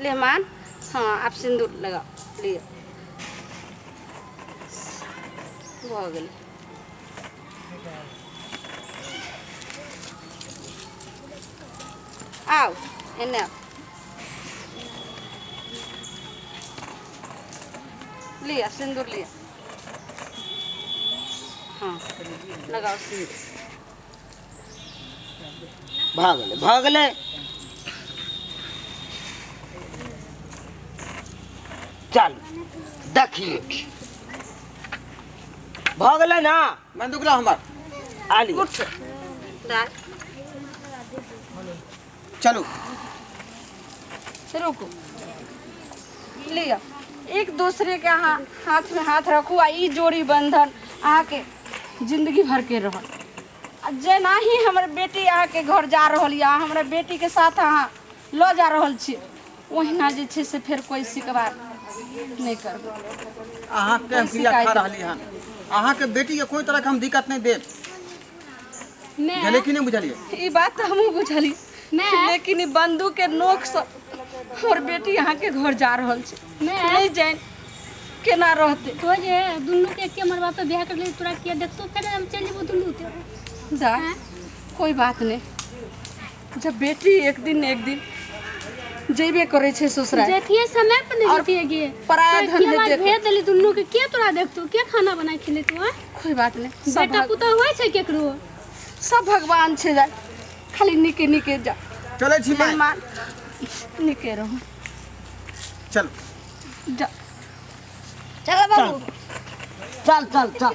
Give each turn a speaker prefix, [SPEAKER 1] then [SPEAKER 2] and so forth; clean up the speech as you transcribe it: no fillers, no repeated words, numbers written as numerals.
[SPEAKER 1] लेहमान हाँ आब सिन्दूर लगाउ लिअ भऽ गेलै आउ एने आउ लिअ सिन्दूर लिअ हाँ लगाउ सिन्दूर
[SPEAKER 2] भऽ गेलै भऽ गेलै चल देखिए भऽ गेलै ना
[SPEAKER 3] बंदूक ला हमर
[SPEAKER 2] आली
[SPEAKER 1] उठ दाय
[SPEAKER 3] चलू
[SPEAKER 1] रुकू लिअ एक दूसरे के अहाँ हाथ में हाथ रखू आ ई जोड़ी बंधन अहाँके जिंदगी भर के रहत आ जेनाही हमर बेटी अहाँके घर जा रहल यऽ हमरा बेटीके साथ अहाँ लऽ जा रहल छी ओहिना जे छै से फेर कोइ शिकवा नहि करबै
[SPEAKER 3] अहाँके हम क्रिया खा रहली हन अहाँके बेटीके कोइ तरहके हम दिक्कत नहि देब बुझलियै कि नहि बुझलियै
[SPEAKER 1] ई बात तऽ हमहूँ बुझली लेकिन ई बंदूक के नोक से हमर बेटी अहाँके घर जा रहल छै नहि जानि केना रहतै
[SPEAKER 4] तो जे दुनू के एके मरबा पे बियाह कर ले तोरा किया देखतो फेर हम चल जेबो दुनू के
[SPEAKER 1] जा कोई बात नहीं जब बेटी एक दिन एक दिन जेबे करै छै ससुराल
[SPEAKER 4] जतिये समय पर नहीं
[SPEAKER 1] और
[SPEAKER 4] जतिये गे
[SPEAKER 1] पराया
[SPEAKER 4] तो
[SPEAKER 1] धन
[SPEAKER 4] के बाद
[SPEAKER 1] हेतै।
[SPEAKER 4] भेज देली दुनू के के तोरा देखतो के खाना बना खिलेतो हैं
[SPEAKER 1] कोई बात नहीं सब
[SPEAKER 4] बेटा पुतोह होइ छै केकरो
[SPEAKER 1] सब भगवान छै जा खाली नीके नीके जा
[SPEAKER 3] चलै छी माय
[SPEAKER 1] मेहमान नीके रहू
[SPEAKER 3] चलू
[SPEAKER 1] जा
[SPEAKER 2] चल बाबू चल चल चल